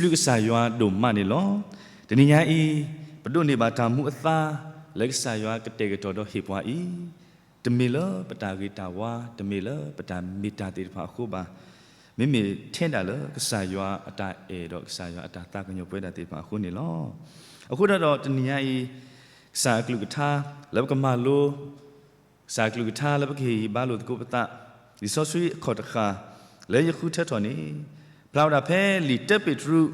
ပစံးဘျုးကစၢ်ယွၤဒိၣ်မးန့ၣ်လီၤ. တနံၤညါအံၤ, ပဒိးန့ၢ်ဘၣ်တၢ်မူအသါ လၢကစၢ်ယွၤကတဲာ်ကတီၤဒီးဟ့ၣ်ပှၤအံၤ, တမ့ၢ်လၢပတၢ်ဂ့ၤတၢ်ဝါ, တမ့ၢ်လၢပတၢ်မ့ၢ်တၢ်သ့ၣ်တဖၣ်အဃိဘၣ်. မ့မ့ၢ်ထဲဒၣ်လၢကစၢ်ယွၤအတၢ်အဲၣ်ဒီးကစၢ်ယွၤအတၢ်သးကညီၤပဝဲဒၣ်သ့ၣ်တဖၣ်အဃိန့ၣ်လီၤ. အဃိဒီးတနံၤညါအံၤ, ကစၢ်အကလုၢ်ကထါ လၢပကမၤလိ ကစၢ်အကလုၢ်ကထါလၢပကဟ့ၣ်ဂံၢ်ဘါလိာ်သကိးပသး, လံာ်စီဆှံအခီၣ်တဃၣ် လၢယဃုထၢထီၣ်န့ၣ်, ဖျါဝဲဒၣ်ဖဲလံာ်တၢပ့းတရူး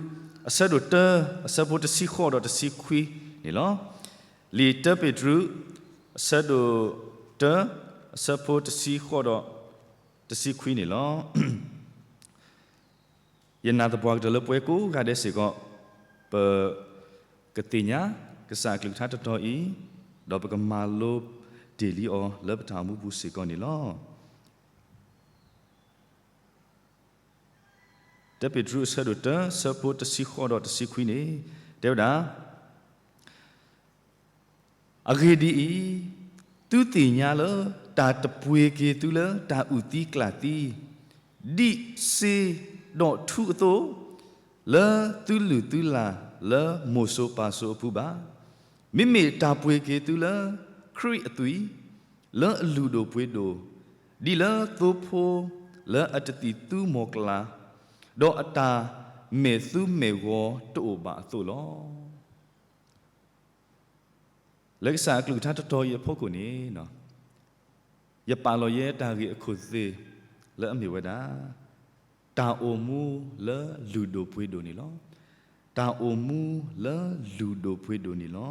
အဆၢဒိၣ်တၢ အဆၢဖိတဆံဃိးဒီးတဆံခွံန့ၣ်လီၤ. လံာ်တၢပ့းတရူး အဆၢဒိၣ်တၢ အဆၢဖိတဆံဃိးဒီး တဆံခွံန့ၣ်လီၤ. ယနာ်သပှၢ်ကတၢၢ်လၢပဝဲကိးဂၤဒဲးစ့ၢ်ကီး ပကသ့ၣ်ညါ ကစၢ်အကလုၢ်ကထါတတီၤအံၤ, ဒီးပကမၤလိတ့ၢ်လံအီၤလၢပတၢ်အိၣ်မူပူၤစ့ၢ်ကီးန့ၣ်လီၤ. တၢပ့းတရူးအဆၢဒိၣ်တၢ ဆၢဖိတဆံဃိးဒီးတဆံခွံန့ၣ်, တဲဝဲဒၣ် အဂ့ၢ်ဒ်အံၤ, သုသ့ၣ်ညါလၢတၢ်တပှ့ၤက့ၤသုလၢတၢ်အုၣ်သံကျၣ်သံ, ဒံးစ့ဒီးထူအသိး, လၢသုလုၢ်သုလၢ်လၢမိၢ်စိၤပၢ်စိၤအပူၤဘၣ်. မ့မ့ၢ်တၢ်ပှ့ၤက့ၤသုလၢခရံာ်အသွံၣ်, လၢအလုၢ်ဒိၣ်ပှ့ၤဒိၣ်, ဒ်လၢသိဖိလၢအတသံၣ်သူမီၤကျၢ်, ဒီးအတၢ်မဲာ်သူမဲာ်ဂီၤတအိၣ်ဘၣ်အသိးလီၤ. လၢကစၢ်အကလုၢ်ကထါတတီၤအံၤအဖီခိၣ်န့ၣ်, ယပာ်လီၤယဲတၢ်ဂ့ၢ်အခိၣ်သ့ၣ်လၢအမ့ၢ်ဝဲဒၣ်, တၢ်အိၣ်မူလၢလုၢ်ဒိၣ်ပှ့ၤဒိၣ်န့ၣ်လီၤ. တၢ်အိၣ်မူလၢလုၢ်ဒိၣ်ပှ့ၤဒိၣ်န့ၣ်လီၤ.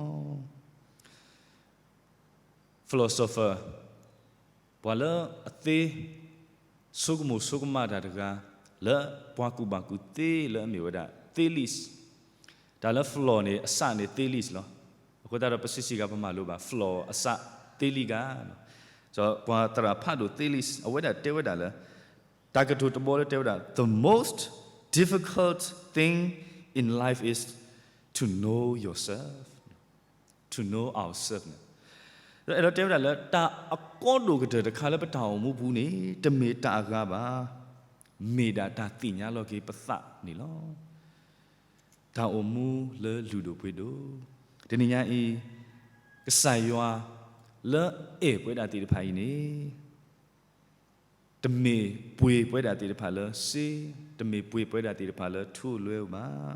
Philosopher, ပှၤလၢအသ့ ဆိကမိၣ်ဆိကမးတၢ်တဂၤ, လၢပှၤကူၣ်ဘၣ်ကူၣ်သ့လၢအမ့ၢ်ဝဲဒၣ် Thales, တၢ်လၢ floor န့ၣ် အစၢ်န့ၣ် Thales လီၤ. အဃိသတးဒီးပစံးစ့ၢ်ကီး ပမၤလိဘၣ် floor အစၢ် Thales ဂၤ, ဒီးပှၤသရၣ်ဖးဒိၣ် Thales အဝဲဒၣ်တဲဝဲဒၣ်လၢ တၢ်ကတိၤတဘီလၢတဲဝဲဒၣ် the most difficult thing in life is to know yourself, to know ourselves န့ၣ်, ဒီးအဲၣ်ဒိးတဲဝဲဒၣ်လၢ တၢ်အကီဒိၣ်ကတၢၢ်တခါလၢပတၢ်အိၣ်မူပူၤန့ၣ် တမ့ၢ်တၢ်အဂၤဘၣ်, မ့ၢ်ဒၣ်တၢ်သ့ၣ်ညါလီၤက့ၤပသးန့ၣ်လီၤ. တၢ်အိၣ်မူလၢလုၢ်ဒိၣ်ပှ့ၤဒိၣ်, တနံၤညါအံၤ, ကစၢ်ယွၤလၢအဲၣ်ပဝဲဒၣ်သ့ၣ်တဖၣ်အံၤန့ၣ် တမ့ၢ်ပှ့ၤပဝဲဒၣ်သ့ၣ်တဖၣ်လၢစ့, တမ့ၢ်ပှ့ၤပဝဲဒၣ်သ့ၣ်တဖၣ်လၢထူလွဲဧိၤဘၣ်.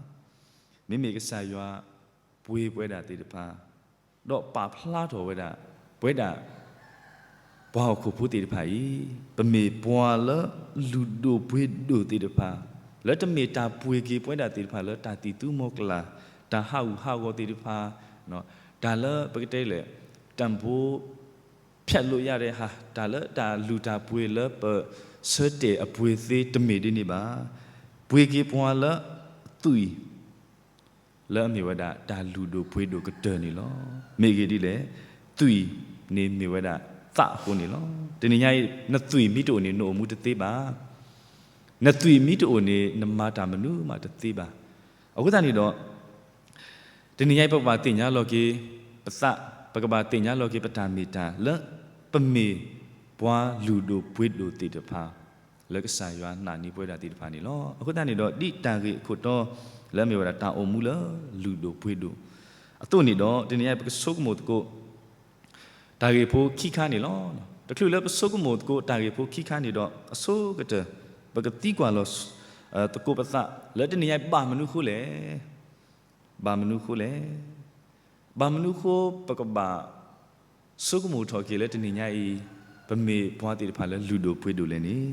မ့မ့ၢ်ကစၢ်ယွၤပှ့ၤပဝဲဒၣ်သ့ၣ်တဖၣ်, ဒီးပာ်ဖျါထီၣ်ဝဲဒၣ် ပဝဲဒၣ် ပှၤဟီၣ်ခိၣ်ဖိသ့ၣ်တဖၣ်အံၤ, ပမ့ၢ်ပှၤလၢလုၢ်ဒိၣ်ပှ့ၤဒိၣ်သ့ၣ်တဖၣ်, လၢတမ့ၢ်တၢ်ပှ့ၤက့ၤပဝဲဒၣ်သ့ၣ်တဖၣ်လၢတၢ်သံၣ်သူမီၤကျၢ်, တၢ်ဟးဂူာ်ဟးဂီၤသ့ၣ်တဖၣ်, တၢ်လၢပကတဲလဲၣ် တၢ်ဘိ ဖျဲးလိာ်ရတဲ့ဟာ, တၢ်လၢတၢ်လုၢ်တၢ်ပှ့ၤလၢပဆၢတဲာ်အပှ့ၤသ့တမ့ၢ်ဒ်န့ၣ်ဘၣ်. ပှ့ၤက့ၤပှၤလၢအသွံၣ် လၢအမ့ၢ်ဝဲဒၣ်တၢ်လုၢ်ဒိၣ်ပှ့ၤဒိၣ်ကတၢၢ်န့ၣ်လီၤ. မ့ၢ်အဂ့ၢ်ဒ်လဲၣ်, သွံၣ်န့ၣ်မ့ၢ်ဝဲဒၣ်သးအဃိန့ၣ်လီၤ. တနံၤညါအံၤ နသွံၣ်မ့ၢ်တအိၣ်န့ၣ် နအိၣ်မူတသ့ဘၣ်. နသွံၣ်မ့ၢ်တအိၣ်န့ၣ် နမၤတၢ်မနုၤမးတသ့ဘၣ်. အဃိသတးန့ၣ်ဒီး တနံၤညါအံၤ ပကဘၣ်သ့ၣ်ညါလီၤက့ၤပသး, ပကဘၣ်သ့ၣ်ညါလီၤက့ၤပတၢ်မ့ၢ်တၢ်လၢ ပမ့ၢ်ပှၤလုၢ်ဒိၣ်ပှ့ၤဒိၣ်သ့ၣ်တဖၣ် လၢကစၢ်ယွၤနာ်န့ၢ်ပဝဲဒၣ်သ့ၣ်တဖၣ်န့ၣ်လီၤ. အဃိသတးန့ၣ်ဒီး ဒ်တၢ်ဂ့ၢ်အခိၣ်တီ လၢအမ့ၢ်ဝဲဒၣ်တၢ်အိၣ်မူလၢလုၢ်ဒိၣ်ပှ့ၤဒိၣ်အသိးန့ၣ်ဒီး တနံၤညါအံၤ ပကဆိကမိၣ်သကိး တၢ်ဂ့ၢ်ဖိခံခါန့ၣ်လီၤ. တချုးလၢပဆိကမိၣ်သကိးတၢ်ဂ့ၢ်ဖိခံခါန့ၣ်ဒီး အဆိကတၢၢ် ပကသံကွၢ်လီၤ သကိးပသး လၢတနံၤညါအံၤ ဘၣ်မနုၤဃိလဲၣ်. ဘၣ်မနုၤဃိလဲၣ်. ဘၣ်မနုၤဃိပကဘၣ်ဆိကမိၣ်ထီၣ်က့ၤလၢတနံၤညါအံၤ ပမ့ၢ်ပှၤသ့ၣ်တဖၣ်လၢလုၢ်ဒိၣ်ပှ့ၤဒိၣ်လဲၣ်န့ၣ်,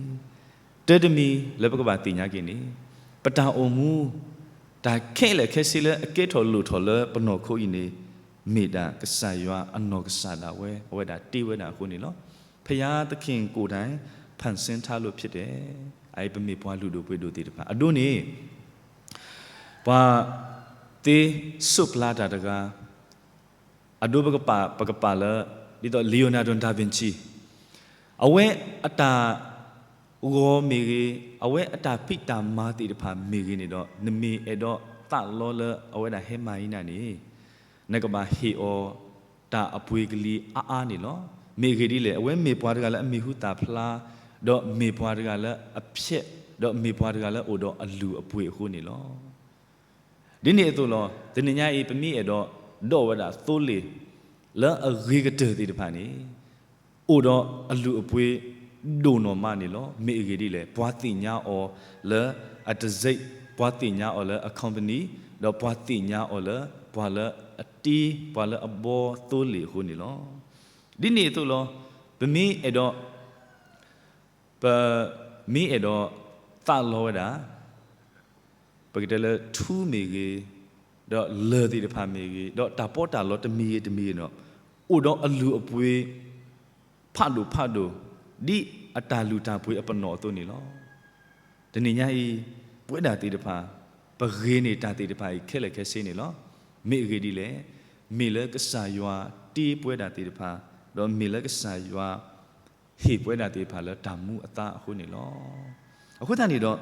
တၢ်တမံၤလၢပကဘၣ်သ့ၣ်ညါက့ၤန့ၣ်, ပတၢ်အိၣ်မူ တၢ်ခဲလၢာ်ခဲဆ့လၢအကဲထီၣ်လိၣ်ထီၣ်လၢပနီၢ်ခိအံၤန့ၣ် မ့ၢ်ဒၣ်ကစၢ်ယွၤအနီၢ်ကစၢ်ဒၣ်ဝဲ အဝဲဒၣ်တ့ဝဲဒၣ်အဃိန့ၣ်လီၤ. ဘုရားသခင်ကိုယ်တိုင် ဖန်ဆင်းထားလို့ဖြစ်တယ်. အအံၤပမ့ၢ်ပှၤလုၢ်ဒိၣ်ပှ့ၤဒိၣ်သ့ၣ်တဖၣ် အဒိန့ၣ် ပှၤသ့စိးပျါတၢ်တဂၤ အဒိပကပာ် ပကပာ်လၢ ဒ်သိး Leonardo da Vinci အဝဲအတၢ်ဂီၤမ့ၢ်ဂ့ၤ, အဝဲအတၢ်ဖံးတၢ်မၤသ့ၣ်တဖၣ်မ့ၢ်ဂ့ၤန့ၣ်ဒီး နမ့ၢ်အဲၣ်ဒိးသးလီလၢအဝဲဒၣ်ဟဲမၤအံၤနၤန့ၣ် နကဘၣ်ဟ့ၣ်အီၤတၢ်အပှ့ၤကလံၤအါအါန့ၣ်လီၤ. မ့ၢ်အဂ့ၢ်ဒ်လဲၣ်, အဝဲမ့ၢ်ပှၤတဂၤလၢအမံၤဟူသၣ်ဖျါ, ဒီးမ့ၢ်ပှၤတဂၤလၢအဖျဲး, ဒီးမ့ၢ်ပှၤတဂၤလၢအိၣ်ဒီးအလုၢ်အပှ့ၤအဃိန့ၣ်လီၤ. ဒ်န့ၣ်အသိးလီၤ, တနံၤညါအံၤ ပမ့ၢ်အဲၣ်ဒိးဒိးဝဲဒၣ်သိလ့ၣ် လၢအဂ့ၤကတၢၢ်သ့ၣ်တဖၣ်န့ၣ် အိၣ်ဒီးအလုၢ်အပှ့ၤဒိၣ်နီၢ်မးန့ၣ်လီၤ. မ့ၢ်အဂ့ၢ်ဒ်လဲၣ်, ပှၤသ့ၣ်ညါအီၤလၢအတစ့း, ပှၤသ့ၣ်ညါအီၤလၢအ company, ဒီးပှၤသ့ၣ်ညါအီၤလၢ ပှၤလၢအတ့, ပှၤလၢအဘှီသိလ့ၣ်အဃိန့ၣ်လီၤ. ဒ်န့ၣ်အသိးလီၤ, ပမ့ၢ်အဲၣ်ဒိး, ပမ့ၢ်အဲၣ်ဒိးသးလီဝဲဒၣ် ပကတဲလၢထူမ့ၢ်ဂ့ၤ, ဒီးလၢၢ်သ့ၣ်တဖၣ်မ့ၢ်ဂ့ၤ, ဒီးတၢ်ပီးတၢ်လီတမံၤဂ့ၤတမံၤဂ့ၤဒီး, အိၣ်ဒီးအလုၢ်အပှ့ၤ ဖးဒိၣ်ဖးဒိၣ် ဒ်အတၢ်လုၢ်တၢ်ပှ့ၤအပနီၣ်အသိးန့ၣ်လီၤ. တနံၤညါအံၤ ပဝဲဒၣ်သ့ၣ်တဖၣ် ပဂ့ၤန့ၢ်တၢ်သ့ၣ်တဖၣ်အံၤခဲလၢာ်ခဲဆ့န့ၣ်လီၤ. မ့ၢ်အဂ့ၢ်ဒ်လဲၣ်, မ့ၢ်လၢကစၢ်ယွၤတ့ပဝဲဒၣ်သ့ၣ်တဖၣ်, ဒီးမ့ၢ်လၢကစၢ်ယွၤ ဟ့ၣ်ပဝဲဒၣ်သ့ၣ်တဖၣ်လၢတၢ်မူအသါအဃိန့ၣ်လီၤ. အဃိသတးန့ၣ်ဒီး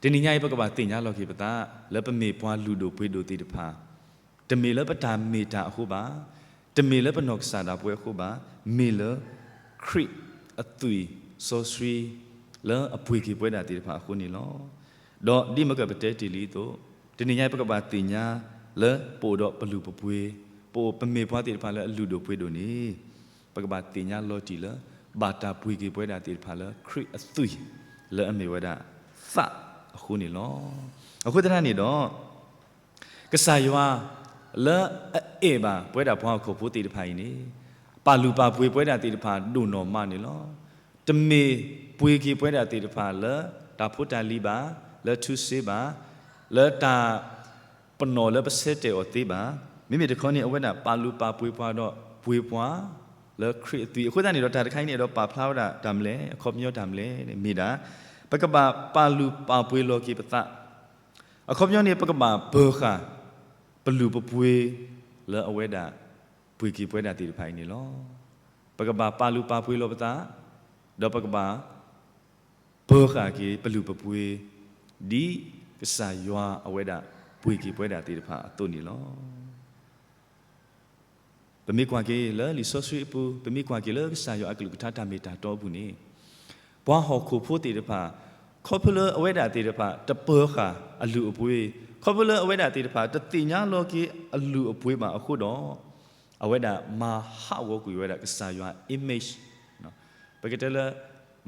တနံၤညါအံၤ ပကဘၣ်သ့ၣ်ညါလီၤက့ၤပသး လၢပမ့ၢ်ပှၤလုၢ်ဒိၣ်ပှ့ၤဒိၣ်သ့ၣ်တဖၣ်, တမ့ၢ်လၢပတၢ်မ့ၢ်တၢ်အဃိဘၣ်, တမ့ၢ်လၢပနီၢ်ကစၢ်ဒၣ်ပဝဲအဃိဘၣ်, မ့ၢ်လၢခရံာ်အသွံၣ်စီဆှံ လၢအပှ့ၤက့ၤပဝဲဒၣ်သ့ၣ်တဖၣ်အဃိန့ၣ်လီၤ. ဒီးဒ်မ့ၢ်ကပတဲတ့ၢ်လံအသိး, တနံၤညါအံၤ ပကဘၣ်သ့ၣ်ညါလၢပအိၣ်ဒီးပလုၢ်ပပှ့ၤ, ပအိၣ်ပမ့ၢ်ပှၤသ့ၣ်တဖၣ်လၢအလုၢ်ဒိၣ်ပှ့ၤဒိၣ်န့ၣ် ပကဘၣ်သ့ၣ်ညါလီၤတံၢ်လၢ ဘၣ်တၢ်ပှ့ၤက့ၤပဝဲဒၣ်သ့ၣ်တဖၣ်လၢခရံာ်အသွံၣ် လၢအမ့ၢ်ဝဲဒၣ်သးအဃိန့ၣ်လီၤ. အဃိသတးန့ၣ်ဒီး ကစၢ်ယွၤလၢအအဲၣ်ဘၣ်ပဝဲဒၣ်ပှၤဟီၣ်ခိၣ်ဖိသ့ၣ်တဖၣ်အံၤန့ၣ် ပာ်လုၢ်ပာ်ပှ့ၤပဝဲဒၣ်သ့ၣ်တဖၣ်ဒိၣ်နီၢ်မးန့ၣ်လီၤ. တမ့ၢ်ပှ့ၤက့ၤပဝဲဒၣ်သ့ၣ်တဖၣ်လၢတၢ်ဖိတၢ်လံၤဘၣ်, လၢထူစ့ဘၣ်, လၢတၢ် ပနီၣ်လၢပဆၢတဲာ်အီၤသ့ဘၣ်. မ့မ့ၢ်တခီန့ၣ် အဝဲဒၣ်ပာ်လုၢ်ပာ်ပှ့ၤပှၤဒီးပှ့ၤပှၤလၢခရံာ်အသွံၣ်. အဃိသတးန့ၣ်ဒီး တၢ်တခါအံၤန့ၣ် အဲၣ်ဒိးပာ်ဖျါဝဲဒၣ်တၢ်မနုၤလဲၣ်, အခီပညီတၢ်မနုၤလဲၣ်န့ၣ် မ့ၢ်ဒၣ် ပကဘၣ်ပာ်လုၢ်ပာ်ပှ့ၤလီၤက့ၤပသး. အခီပညီန့ၣ် ပကဘၣ်ပၢၤဃာ်ပလုၢ်ပပှ့ၤလၢအဝဲဒၣ်ပှ့ၤက့ၤပဝဲဒၣ်သ့ၣ်တဖၣ်အံၤန့ၣ်လီၤ. ပကဘၣ်ပာ်လုၢ်ပာ်ပှ့ၤလီၤပသး, ဒီးပကဘၣ် ပၢၤဃာ်က့ၤပလုၢ်ပပှ့ၤ ဒ်ကစၢ်ယွၤအဝဲဒၣ်ပှ့ၤက့ၤပဝဲဒၣ်သ့ၣ်တဖၣ်အသိးန့ၣ်လီၤ. ပမ့ၢ်ကွၢ်က့ၤလၢလံာ်စီဆှံအပူၤ, ပမ့ၢ်ကွၢ်က့ၤလၢကစၢ်ယွၤအကလုၢ်ကထါတၢ်မ့ၢ်တၢ်တီအပူၤန့ၣ်, ပှၤဟီၣ်ခိၣ်ဖိသ့ၣ်တဖၣ်, ခီဖျိလၢအဝဲဒၣ်သ့ၣ်တဖၣ်တပၢၤဃာ်အလုၢ်အပှ့ၤ, ခီဖျိလၢအဝဲဒၣ်သ့ၣ်တဖၣ်တသ့ၣ်ညါလီၤက့ၤအလုၢ်အပှ့ၤဘၣ်အဃိဒီး, အဝဲဒၣ်မၤဟးဂီၤကွံာ်ဝဲဒၣ်ကစၢ်ယွၤ image, ပကတဲလၢ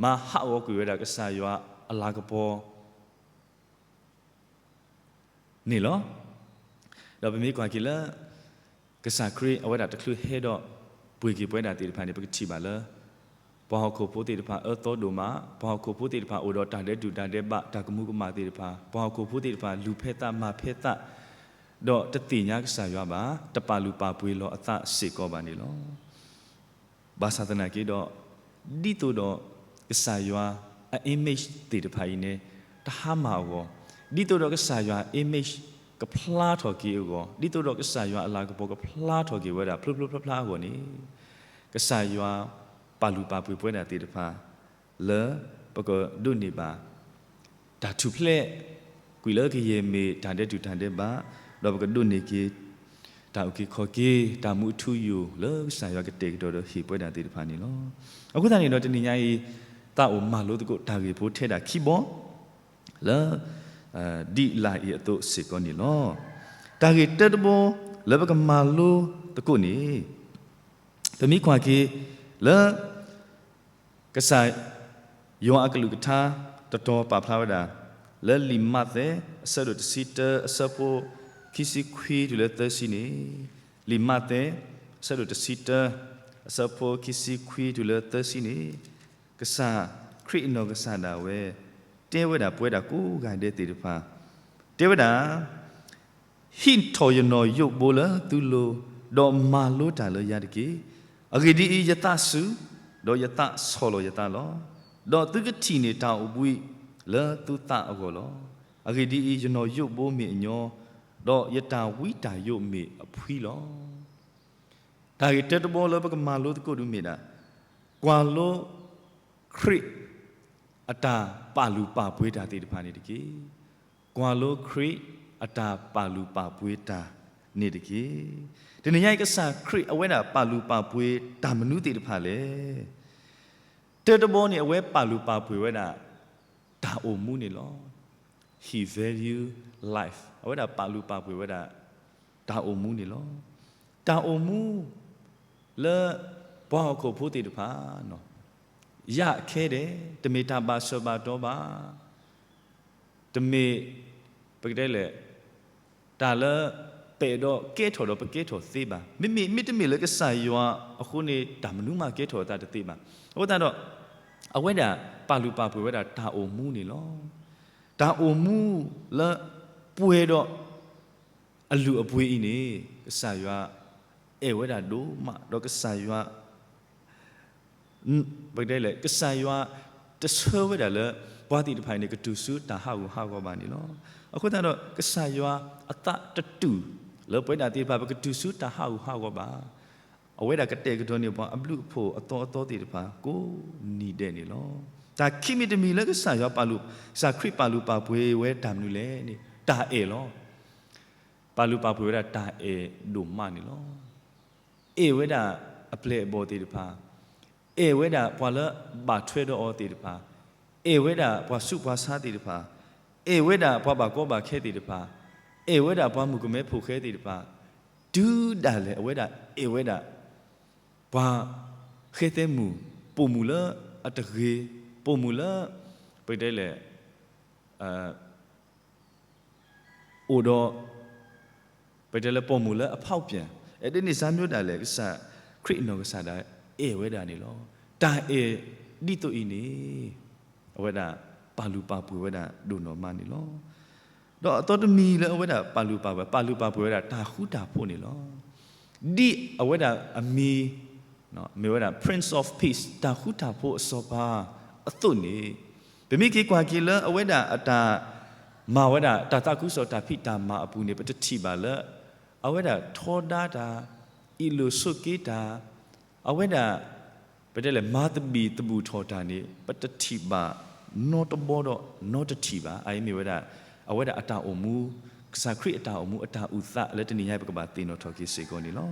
မၤဟးဂီၤကွံာ်ဝဲဒၣ်ကစၢ်ယွၤအလၤကပီၤ န့ၣ်လီၤ. ဒီးပမ့ၢ်ကွၢ်က့ၤလၢ ကစၢ်ခရံာ်အဝဲဒၣ်တချုးဟဲဒီးပှ့ၤက့ၤပဝဲဒၣ်သ့ၣ်တဖၣ်န့ၣ် ပကထံၣ်ဘၣ်လၢ ပှၤဟီၣ်ခိၣ်ဖိသ့ၣ်တဖၣ်အၢသီဒိၣ်မး, ပှၤဟီၣ်ခိၣ်ဖိသ့ၣ်တဖၣ်အိၣ်ဒီးတၢ်ဒဲးတူၢ်တၢ်ဒဲးဘး တၢ်ကမူၤကမၣ်သ့ၣ်တဖၣ်, ပှၤဟီၣ်ခိၣ်ဖိသ့ၣ်တဖၣ်လူၤဖဲသးမၤဖဲသး, ဒီးတသ့ၣ်ညါကစၢ်ယွၤဘၣ်, တပာ်လုၢ်ပာ်ပှ့ၤလီၤအသးစ့ၢ်ကီးဘၣ်န့ၣ်လီၤ. ဘၣ်ဆၣ်သနာ်က့ဒီး, ဒ်သိးဒီးကစၢ်ယွၤအ image သ့ၣ်တဖၣ်အံၤန့ၣ် တဟါမၢ်အဂီၢ်, ဒ်သိးဒီးကစၢ်ယွၤ image ကဖျါထီၣ်က့ၤအဂီၢ်, ဒ်သိးဒီးကစၢ်ယွၤအလၤကပီၤကဖျါထီၣ်က့ၤဝဲဒၣ်ဖျိဖျိဖျါဖျါအဂီၢ်န့ၣ်, ကစၢ်ယွၤပာ်လုၢ်ပာ်ပှ့ၤပဝဲဒၣ်သ့ၣ်တဖၣ် လၢပကဒိးန့ၢ်ဘၣ် တၢ်ထူၣ်ဖျဲး ကွံာ်လၢကယဲၢ်မ့ၢ်တၢ်ဒဲးတူၢ်တၢ်ဒဲးဘး, ဒီးပကဒိးန့ၢ်က့ၤ တၢ်အုၣ်က့ၤခီၣ်က့ၤ တၢ်မူအထူအယိာ်လၢကစၢ်ယွၤကတဲာ်ကတီၤဒီးဟ့ၣ်ပဝဲဒၣ်သ့ၣ်တဖၣ်န့ၣ်လီၤ. အဃိသတးန့ၣ်ဒီးတနံၤညါအံၤ သးအိၣ်မၤလိသကိးတၢ်ဂ့ၢ်ဖိထဲဒၣ်ခံဘီ လၢ ဒ်လာ်အံၤအသိးစ့ၢ်ကီးန့ၣ်လီၤ. တၢ်ဂ့ၢ်တၢတဘီလၢပကမၤလိသကိးန့ၣ် ပမ့ၢ်ကွၢ်က့ၤလၢ ကစၢ်ယွၤအကလုၢ်ကထါတတီၤပာ်ဖျါဝဲဒၣ် လၢလံာ်မးသဲ အဆၢဒိၣ်တဆံတၢ အဆၢဖိခံဆံခွံတုၤလၢသၢဆံန့ၣ်, လံာ်မးသဲ အဆၢဒိၣ်တဆံတၢ အဆၢဖိခံဆံခွံတုၤလၢသၢဆံန့ၣ်, ကစၢ်ခရံာ်အနီၢ်ကစၢ်ဒၣ်ဝဲ တဲဝဲဒၣ်ပဝဲဒၣ်ကိးဂၤဒဲးသ့ၣ်တဖၣ်, တဲဝဲဒၣ် ဟံးထီၣ်ယနီၣ်ယိးဘိလၢသုလိၤ, ဒီးမၤလိတၢ်လၢယၤတက့ၢ်. အဂ့ၢ်ဒ်အံၤ, ယသးစူၤ, ဒီးယသးဆီၣ်လီၤယသးလီၤ. ဒီးသုကထံၣ်န့ၢ်တၢ်အိၣ်ဘှံးလၢသုသးအဂီၢ်လီၤ. အဂ့ၢ်ဒ်အံၤ, ယနီၣ်ယိးဘိမ့ၢ်အညီ, ဒီးယတၢ်ဝံတၢ်ယိးမ့ၢ်အဖှံလီၤ. တၢ်ဂ့ၢ်တၢတဘီလၢပကမၤလိသကိးဒုးမ့ၢ်ဒၣ်, ကွၢ်လိ ခရံာ်အတၢ်ပာ်လုၢ်ပာ်ပှ့ၤတၢ်သ့ၣ်တဖၣ်န့ၣ်တက့ၢ်. ကွၢ်လိခရံာ်အတၢ်ပာ်လုၢ်ပာ်ပှ့ၤတၢ်န့ၣ်တက့ၢ်. တနံၤညါအံၤ ကစၢ်ခရံာ်အဝဲဒၣ်ပာ်လုၢ်ပာ်ပှ့ၤတၢ်မနုၤသ့ၣ်တဖၣ်လဲၣ်. တၢတဘီန့ၣ် အဝဲပာ်လုၢ်ပာ်ပှ့ၤဝဲဒၣ် တၢ်အိၣ်မူန့ၣ်လီၤ. he value life, အဝဲဒၣ်ပာ်လုၢ်ပာ်ပှ့ၤဝဲဒၣ် တၢ်အိၣ်မူန့ၣ်လီၤ. တၢ်အိၣ်မူ လၢ ပှၤဟီၣ်ခိၣ်ဖိသ့ၣ်တဖၣ် ယၢ်ခဲဒဲး တမ့ၢ်တၢ်ဘၣ်ဆၢဘၣ်တီၤဘၣ်, တမ့ၢ် ပကတဲလဲၣ် တၢ်လၢ ပအဲၣ်ဒိးကဲထီၣ်ဒီးပကဲထီၣ်သ့ဘၣ်. မ့မ့ၢ် မ့တမ့ၢ်လၢကစၢ်ယွၤအဃိန့ၣ် တၢ်မနုၤမးကဲထီၣ်အသးတသ့ဘၣ်. အဃိသတးဒီး အဝဲဒၣ်ပာ်လုၢ်ပာ်ပှ့ၤဝဲဒၣ်တၢ်အိၣ်မူန့ၣ်လီၤ. တၢ်အိၣ်မူလၢ ပှဲၤဒီး အလုၢ်အပှ့ၤအံၤန့ၣ် ကစၢ်ယွၤ အဲၣ်ဝဲဒၣ်ဒိၣ်မး ဒီးကစၢ်ယွၤ ပကတဲလဲၣ် ကစၢ်ယွၤ တဆၢဝဲဒၣ်လၢ ပှၤသ့ၣ်တဖၣ်အံၤန့ၣ် ကတုၤဆူတၢ်ဟးဂူာ်ဟးဂီၤဘၣ်န့ၣ်လီၤ. အဃိသတးဒီး ကစၢ်ယွၤအသးတတူၢ် လၢပဝဲဒၣ်သ့ၣ်တဖၣ် ပကတုၤဆူတၢ်ဟးဂူာ်ဟးဂီၤဘၣ်. အဝဲဒၣ်ကတဲာ်ကတီၤန့ၢ်ပှၤအဘျုးအဖှိၣ်အသီအသီသ့ၣ်တဖၣ် ကိးနံၤဒဲးန့ၣ်လီၤ. တၢ်ခံမံၤတမံၤလၢကစၢ်ယွၤပာ်လုၢ် ကစၢ်ခရံာ်ပာ်လုၢ်ပာ်ပှ့ၤဝဲတၢ်မနုၤလဲၣ်န့ၣ် တၢ်အဲၣ်လီၤ. ပာ်လုၢ်ပာ်ပှ့ၤဝဲဒၣ်တၢ်အဲၣ်ဒိၣ်မးန့ၣ်လီၤ. အဲၣ်ဝဲဒၣ်အပျဲၢ်အဘီၣ်သ့ၣ်တဖၣ်, အဲၣ်ဝဲဒၣ်ပှၤလၢဘၣ်ထွဲဒီးအီၤသ့ၣ်တဖၣ်, အဲၣ်ဝဲဒၣ်ပှၤဆူးပှၤဆါသ့ၣ်တဖၣ်, အဲၣ်ဝဲဒၣ်ပှၤဘၣ်ကီဘၣ်ခဲသ့ၣ်တဖၣ်, အဲၣ်ဝဲဒၣ်ပှၤမုၣ်ကမဲဖိၣ်ဃဲသ့ၣ်တဖၣ်, တုၤဒၣ်လဲာ်အဝဲဒၣ်အဲၣ်ဝဲဒၣ် ပှၤဃဲသဲမုၣ်, ပိာ်မုၣ်လၢအတဂ့ၤ, ပိာ်မုၣ်လၢ ပကတဲလဲၣ် အိၣ်ဒီး ပတဲလၢပိာ်မုၣ်လၢအဖီၣ်ပၠၣ်, အဲၣ်ဒိးန့ၢ်စါမၠိဒၣ်လဲာ် ကစၢ်ခရံာ်အနီၢ်ကစၢ်ဒၣ်အဲၣ်ဝဲဒၣ်န့ၣ်လီၤ. တၢ်အဲၣ်ဒ်သိးအံၤန့ၣ် အဝဲဒၣ်ပာ်လုၢ်ပာ်ပှ့ၤဝဲဒၣ်ဒိၣ်နီၢ်မးန့ၣ်လီၤ. ဒီးအသီတမံၤလၢအဝဲဒၣ်ပာ်လုၢ်ပာ်ပှ့ၤ, ပာ်လုၢ်ပာ်ပှ့ၤဝဲဒၣ်တၢ်ဃူတၢ်ဖိးန့ၣ်လီၤ. ဒ်အဝဲဒၣ်အမံၤ မ့ၢ်ဝဲဒၣ် Prince of Peace တၢ်ဃူတၢ်ဖိးအစီၤပၤအသိးန့ၣ်, ပမ့ၢ်က့ၤကွၢ်က့ၤလၢအဝဲဒၣ်အတၢ် မၤဝဲဒၣ်တၢ်သးခုကစီၣ်တၢ်ဖံးတၢ်မၤအပူၤန့ၣ် ပတထံၣ်ဘၣ်လၢ အဝဲဒၣ်ထီဒါတၢ်, အ့ၣ်လိာ်ဆိးက့တၢ်, အဝဲဒၣ် ပတဲလဲၣ် မၤသဘံၣ်သဘုၣ်ထီၣ်တၢ်န့ၣ် ပတထံၣ်ဘၣ်နီတဘီဒီးနီတထံၣ်ဘၣ်. အအံၤမ့ၢ်ဝဲဒၣ် အဝဲဒၣ်အတၢ်အိၣ်မူ, ကစၢ်ခရံာ်အတၢ်အိၣ်မူအတၢ်အုၣ်သးလၢတနံၤညါအံၤ ပကဘၣ်သ့ၣ်နီၣ်ထီၣ်က့ၤစ့ၢ်ကီးန့ၣ်လီၤ.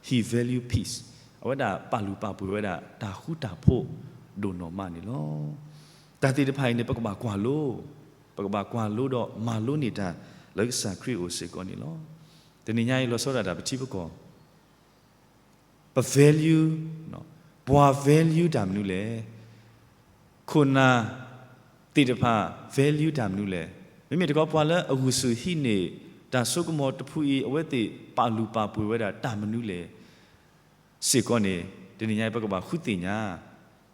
He value peace, အဝဲဒၣ်ပာ်လုၢ်ပာ်ပှ့ၤဝဲဒၣ်တၢ်ဃူတၢ်ဖိးဒိၣ်နီၢ်မးန့ၣ်လီၤ. တၢ်သ့ၣ်တဖၣ်အံၤန့ၣ် ပကဘၣ်ကွၢ်လိ, ပကဘၣ်ကွၢ်လိဒီးမၤလိန့ၢ်တၢ်လၢကစၢ်ခရံာ်အအိၣ်စ့ၢ်ကီးန့ၣ်လီၤ. တနံၤညါအံၤလီၤဆီဒၣ်တၢ်ပထံပကီၢ် ပ value, ပှၤ value တၢ်မနုၤလဲၣ်. ခိၣ်နၢ်သ့ၣ်တဖၣ် value တၢ်မနုၤလဲၣ်. မ့မ့ၢ်တခီပှၤလၢအဂုာ်ဆူၣ်ဟံးန့ၢ် တၢ်ဆိကမိၣ်တဖုအံၤ အဝဲသ့ၣ်ပာ်လုၢ်ပာ်ပှ့ၤဝဲဒၣ်တၢ်မနုၤလဲၣ် စ့ၢ်ကီးန့ၣ် တနံၤညါအံၤ ပကဘၣ်ဃုသ့ၣ်ညါ,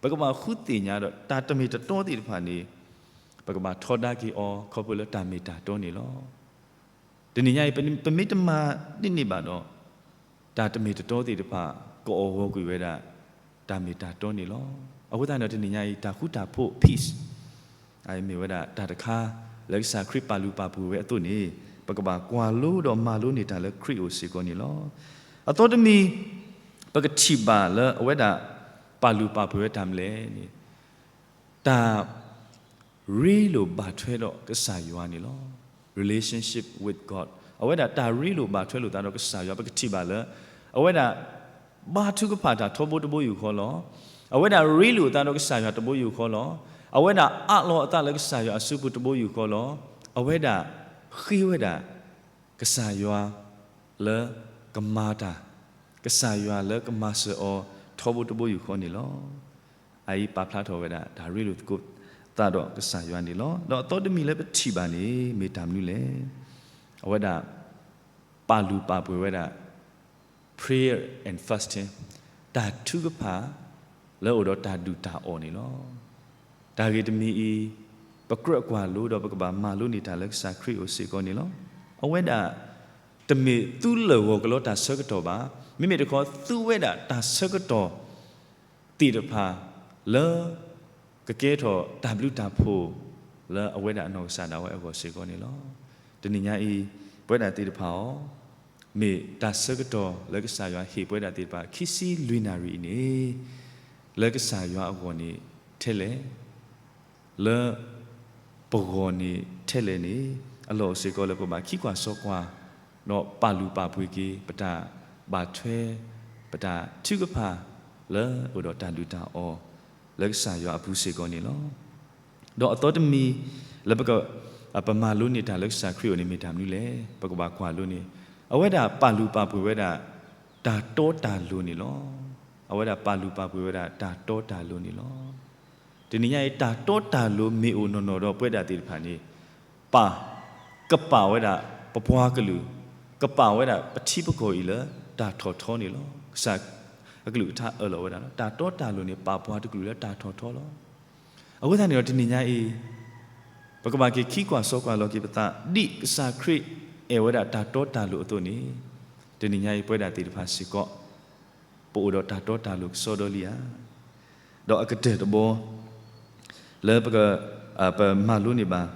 ပကဘၣ်ဃုသ့ၣ်ညါဒီးတၢ်တမ့ၢ်တတီသ့ၣ်တဖၣ်န့ၣ် ပကဘၣ်ထီဒါက့ၤအီၤ ခီဖျိလၢတၢ်မ့ၢ်တၢ်တီန့ၣ်လီၤ. တနံၤညါအံၤ ပမ့ၢ်တမၤဒ်န့ၣ်ဘၣ်ဒီး တၢ်တမ့ၢ်တတီသ့ၣ်တဖၣ် ကအီၣ်ဂီၤကွံာ်ဝဲဒၣ် တၢ်မ့ၢ်တၢ်တီန့ၣ်လီၤ. အဃိသတးဒီးတနံၤညါအံၤ တၢ်ဃူတၢ်ဖိး peace အမ့ၢ်ဝဲဒၣ်တၢ်တခါ လၢကစၢ်ခရံာ်ပာ်လုၢ်ပာ်ပှ့ၤဝဲအသိးန့ၣ် ပကဘၣ်ကွၢ်လိဒီးမၤလိန့ၢ်တၢ်လၢခရံာ်အအိၣ်စ့ၢ်ကီးန့ၣ်လီၤ. အသီတမံၤ ပကထံၣ်ဘၣ်လၢအဝဲဒၣ် ပာ်လုၢ်ပာ်ပှ့ၤဝဲတၢ်မနုၤလဲၣ်န့ၣ် တၢ် ရ့လိာ်ဘၣ်ထွဲဒီးကစၢ်ယွၤန့ၣ်လီၤ. Relationship with God အဝဲဒၣ်တၢ်ရ့လိာ်ဘၣ်ထွဲလိာ်သးဒီးကစၢ်ယွၤ ပကထံၣ်ဘၣ်လၢ အဝဲဒၣ် ဘါထုကဖၣ်တၢ်ထီဘိတဘိယူၢ်ဃီလီၤ. အဝဲဒၣ်ရ့လိာ်သးဒီးကစၢ်ယွၤတဘိယူၢ်ဃီလီၤ. အဝဲဒၣ်အးလီၤအသးလၢကစၢ်ယွၤအစုပူၤတဘိယူၢ်ဃီလီၤ. အဝဲဒၣ်ဃ့ဝဲဒၣ် ကစၢ်ယွၤ လၢကမၤတၢ်, ကစၢ်ယွၤလၢကမၤစၢၤအီၤထီဘိတဘိယူၢ်ဃီန့ၣ်လီၤ. အအံၤပာ်ဖျါထီၣ်ဝဲဒၣ် တၢ်ရ့လိာ်သကိးသးဒီးကစၢ်ယွၤန့ၣ်လီၤ. ဒီးအသီတမံၤလၢပထံၣ်ဘၣ်န့ၣ် မ့ၢ်တၢ်မနုၤလဲၣ်. အဝဲဒၣ် ပာ်လုၢ်ပာ်ပှ့ၤဝဲဒၣ် prayer and fasting တၢ်ထုကဖၣ် လၢအအိၣ်ဒီးတၢ်ဒုၣ်တၢ်အီၣ်န့ၣ်လီၤ. တၢ်ဂ့ၢ်တမံၤအံၤ ပကြၢးကွၢ်လိဒီးပကဘၣ်မၤလိန့ၢ်တၢ်လၢကစၢ်ခရံာ်အအိၣ်စ့ၢ်ကီးန့ၣ်လီၤ. အဝဲဒၣ် တမ့ၢ်သူလၢာ်ဂီၤကလီတၢ်ဆၢကတီၢ်ဘၣ်. မ့မ့ၢ်တခီ သူဝဲဒၣ်တၢ်ဆၢကတီၢ် သ့ၣ်တဖၣ် လၢ ကကဲထီၣ်တၢ်ဘျုးတၢ်ဖှိၣ် လၢအဝဲဒၣ်အနီၢ်ကစၢ်ဒၣ်ဝဲအဂီၢ်စ့ၢ်ကီးန့ၣ်လီၤ. တနံၤညါအံၤ ပဝဲဒၣ်သ့ၣ်တဖၣ်အီၤ မ့ၢ်တၢ်ဆၢကတီၢ်လၢကစၢ်ယွၤဟ့ၣ်ပဝဲဒၣ်သ့ၣ်တဖၣ် ခံဆံလွံၢ်နၣ်ရံၣ်အံၤန့ၣ် လၢကစၢ်ယွၤအဂီၢ်န့ၣ်ထဲလဲၣ် လၢ ပဂီၢ်န့ၣ်ထဲလဲၣ်န့ၣ် အလီၢ်အိၣ်စ့ၢ်ကီးလၢပဘၣ်ခံကွၢ်စီကွၢ် ဒီးပာ်လုၢ်ပာ်ပှ့ၤက့ၤ ပတၢ်ဘၣ်ထွဲ ပတၢ်ထုကဖၣ် လၢအအိၣ်ဒီးတၢ်ဒုၣ်တၢ်အီၣ် လၢကစၢ်ယွၤအပူၤစ့ၢ်ကီးန့ၣ်လီၤ. ဒီးအသီတမံၤ လၢပက ပမၤလိန့ၢ်တၢ်လၢကစၢ်ခရံာ်အအိၣ်န့ၣ်မ့ၢ်တၢ်မနုၤလဲၣ်. ပကဘၣ်ကွၢ်လိန့ၣ် အဝဲဒၣ်ပာ်လုၢ်ပာ်ပှ့ၤဝဲဒၣ် တၢ်တီတၢ်လိၤန့ၣ်လီၤ. အဝဲဒၣ်ပာ်လုၢ်ပာ်ပှ့ၤဝဲဒၣ်တၢ်တီတၢ်လိၤန့ၣ်လီၤ. တနံၤညါအံၤ တၢ်တီတၢ်လိၤမ့ၢ်အိၣ်နီၢ်နီၢ်ဒီးပဝဲဒၣ်သ့ၣ်တဖၣ်န့ၣ် ပာ် ကပာ်ဝဲဒၣ်ပပှၤကလုာ်, ကပာ်ဝဲဒၣ်ပထံပကီၢ်အံၤလၢတၢ်ထီၣ်ထီန့ၣ်လီၤ. ကစၢ်အကလုၢ်ကထါအၢၣ်လီၤဝဲဒၣ်လီၤ. တၢ်တီတၢ်လိၤန့ၣ် ပာ်ပှၤတကလုာ်လၢတၢ်ထီၣ်ထီလီၤ. အဃိသတးန့ၣ်ဒီးတနံၤညါအံၤ ပကဘၣ်က့ၤခံကွၢ်စီကွၢ်လီၤက့ၤပသး ဒ်ကစၢ်ခရံာ်အဲၣ်ဝဲဒၣ်တၢ်တီတၢ်လိၤအသိးန့ၣ်, တနံၤညါအံၤပဝဲဒၣ်သ့ၣ်တဖၣ်စ့ၢ်ကီး ပအိၣ်ဒီးတၢ်တီတၢ်လိၤကစီဒီလံဧါ. ဒီးအကတၢၢ်တဘီ လၢပက ပမၤလိန့ၢ်ဘၣ်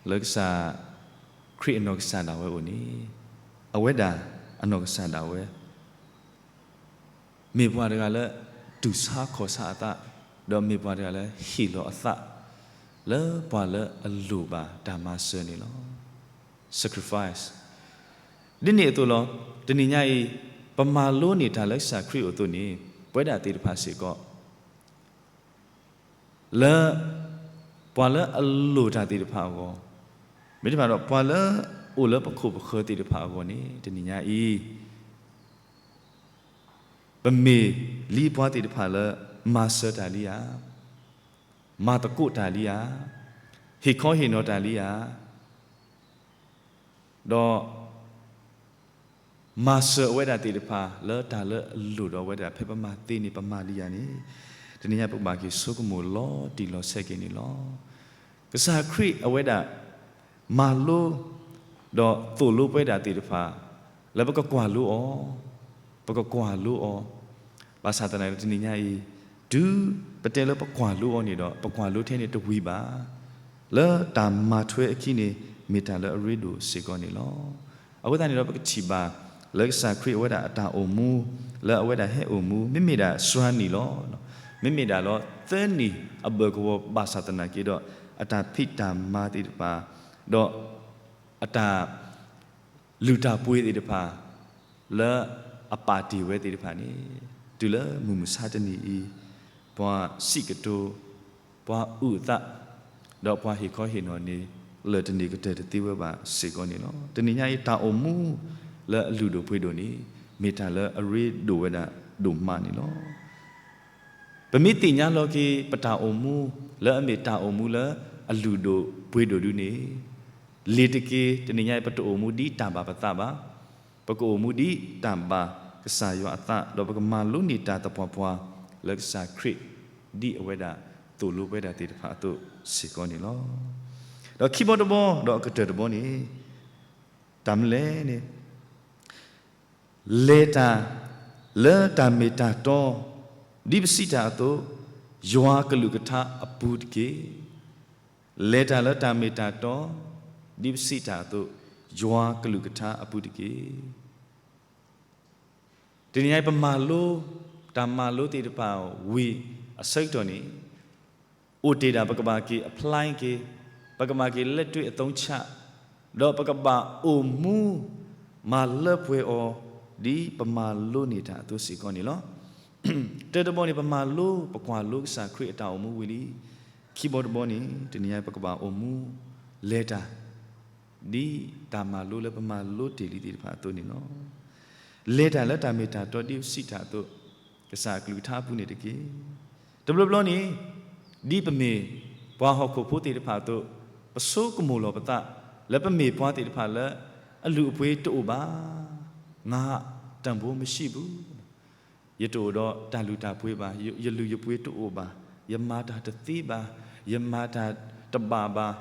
လၢကစၢ်ခရံာ်အနီၢ်ကစၢ်ဒၣ်ဝဲအအိၣ်န့ၣ်, အဝဲဒၣ်အနီၢ်ကစၢ်ဒၣ်ဝဲ မ့ၢ်ပှၤတဂၤလၢ တူၢ်ဆါခီၣ်ဆါအသး, ဒီးမ့ၢ်ပှၤတဂၤလၢဟ့ၣ်လီၤအသး လၢပှၤလၢအလိၣ်ဘၣ်တၢ်မၤစၢၤန့ၣ်လီၤ. Sacrifice. ဒ်န့ၣ်အသိးလီၤ. တနံၤညါအံၤ ပမၤလိန့ၢ်တၢ်လၢကစၢ်ခရံာ်အအိၣ်အသိးန့ၣ် ပဝဲဒၣ်သ့ၣ်တဖၣ်စ့ၢ်ကီး လၢ ပှၤလၢအလိၣ်တၢ်သ့ၣ်တဖၣ်အဂီၢ်, မ့တမ့ၢ်ဒီးပှၤလၢအိၣ်လၢပခိၣ်ပဃၢၤသ့ၣ်တဖၣ်အဂီၢ်န့ၣ် တနံၤညါအံၤ ပမ့ၢ်လံပှၤသ့ၣ်တဖၣ်လၢ မၤစၢၤတၢ်လံဧါ, မၤသကိးတၢ်လံဧါ, ဟ့ၣ်ခီဟ့ၣ်နီၤတၢ်လံဧါ, ဒီး မၤစၢၤအဝဲဒၣ်သ့ၣ်တဖၣ် လၢတၢ်လၢအလိၣ်ဒီးအဝဲဒၣ် ဖဲပမၤသ့န့ၣ် ပမၤလံဧါန့ၣ်, တနံၤညါပကဘၣ်က့ၤဆိကမိၣ်လီၤတံၢ်လီၤဆဲးက့ၤန့ၣ်လီၤ. ကစၢ်ခရံာ်အဝဲဒၣ် မၤလိ ဒီးသိၣ်လိပဝဲဒၣ်သ့ၣ်တဖၣ် လၢပကကွၢ်လိအီၤ, ပကကွၢ်လိအီၤ, ဘၣ်ဆၣ်သနာ်က့ တနံၤညါအံၤ တုၤပတဲလၢပကွၢ်လိအီၤန့ၣ်ဒီး ပကွၢ်လိထဲန့ၣ်တဝံၤဘၣ်. လၢတၢ်မၤထွဲအခံန့ၣ် မ့ၢ်တၢ်လၢအရ့ဒိၣ်စ့ၢ်ကီးန့ၣ်လီၤ. အဃိသတးန့ၣ်ဒီး ပကထံၣ်ဘၣ် လၢကစၢ်ခရံာ်အဝဲဒၣ်အတၢ်အိၣ်မူ လၢအဝဲဒၣ်ဟဲအိၣ်မူ မ့မ့ၢ်ဒၣ်စှၤနံၣ်လီၤ. မ့မ့ၢ်ဒၣ်လီၤ သၢနံၣ်အဘၢၣ်ကဝီၤဘၣ်ဆၣ်သနာ်က့ဒီး အတၢ်ဖံးတၢ်မၤသ့ၣ်တဖၣ် ဒီး အတၢ် လုၢ်တၢ်ပှ့ၤသ့ၣ်တဖၣ် လၢအပာ်တ့ၢ်ဝဲသ့ၣ်တဖၣ်န့ၣ် တုၤလၢမုၢ်မဆါတနံၤအံၤ ပှၤစံးကတိၤ, ပှၤအုၣ်အသး, ဒီးပှၤဟ့ၣ်ခီဟ့ၣ်နီၤန့ၣ် လၢာ်တန့ၢ်ကတၢၢ်တသ့ဝဲဘၣ်စ့ၢ်ကီးန့ၣ်လီၤ. တနံၤညါအံၤ တၢ်အိၣ်မူလၢအလုၢ်ဒိၣ်ပှ့ၤဒိၣ်န့ၣ် မ့ၢ်တၢ်လၢအရ့ဒိၣ်ဝဲဒၣ်ဒိၣ်မးန့ၣ်လီၤ. ပမ့ၢ်သ့ၣ်ညါလီၤက့ၤ ပတၢ်အိၣ်မူ လၢအမ့ၢ်တၢ်အိၣ်မူလၢအလုၢ်ဒိၣ်ပှ့ၤဒိၣ်ဒုန့ၣ် လ့ၤတက့ၢ်. တနံၤညါအံၤ ပတအိၣ်မူဒ်တၢ်ဘၣ်ပသးဘၣ်. ပကအိၣ်မူဒ်တၢ်ဘၣ်ကစၢ်ယွၤအသး ဒီးပကမၤလိန့ၢ်တၢ်သပှၢ်ပှၢ် လၢကစၢ်ခရံာ် ဒ်အဝဲဒၣ်သိၣ်လိပဝဲဒၣ်သ့ၣ်တဖၣ်အသိးစ့ၢ်ကီးန့ၣ်လီၤ. ဒီးခံဘီတဘီ ဒီးအကတၢၢ်တဘီန့ၣ် တၢ်မနုၤလဲၣ်န့ၣ် လဲၤတၢ်လၢတၢ်မ့ၢ်တၢ်တီ ဒ်ပစံးတၢ်အသိး ယွၤကလုၢ်ကထါအပူၤတက့ၢ်. လဲၤတၢ်လၢတၢ်မ့ၢ်တၢ်တီ ဒ်ပစံးတၢ်အသိး ယွၤကလုၢ်ကထါအပူၤတက့ၢ်. တနံၤညါအံၤ ပမၤလိ တၢ်မၤလိသ့ၣ်တဖၣ်ဝံၤအဆၢကတီၢ်န့ၣ် အိၣ်တ့ၢ်ဒၣ် ပကဘၣ်က့ၤ apply က့ၤ, ပကဘၣ်က့ၤလက်တွေ့အသုံးချ ဒီးပကဘၣ်အိၣ်မူ မၤလၢပှဲၤအီၤ ဒ်ပမၤလိန့ၢ်တၢ်အသိးစ့ၢ်ကီးန့ၣ်လီၤ. တၢတဘီန့ၣ် ပမၤလိ ပကွၢ်လိကစၢ်ခရံာ်အတၢ်အိၣ်မူဝံၤလံ. ခံဘီတဘီန့ၣ် တနံၤညါပကဘၣ်အိၣ်မူ လဲၤတၢ် ဒ်တၢ်မၤလိလၢပမၤလိတ့ၢ်လံသ့ၣ်တဖၣ်အသိးန့ၣ်လီၤ. လဲၤတၢ်လၢတၢ်မ့ၢ်တၢ်တီဒ်ပစံးတၢ်အသိး ကစၢ်အကလုၢ်ကထါအပူၤန့ၣ်တက့ၢ်. တဘျီဘျီန့ၣ် ဒ်ပမ့ၢ်ပှၤဟီၣ်ခိၣ်ဖိသ့ၣ်တဖၣ်အသိး ပဆိကမိၣ်လီၤပသး လၢပမ့ၢ်ပှၤသ့ၣ်တဖၣ်လၢ အလုၢ်အပှ့ၤတအိၣ်ဘၣ်, ငါ တၢ်ဘိမံၣ်ဘု ယတအိၣ်ဒီးတၢ်လုၢ်တၢ်ပှ့ၤဘၣ်, ယလုၢ်ယပှ့ၤတအိၣ်ဘၣ်, ယမၤတၢ်တသ့ဘၣ်, ယမၤတၢ်တဘၣ်ဘၣ်,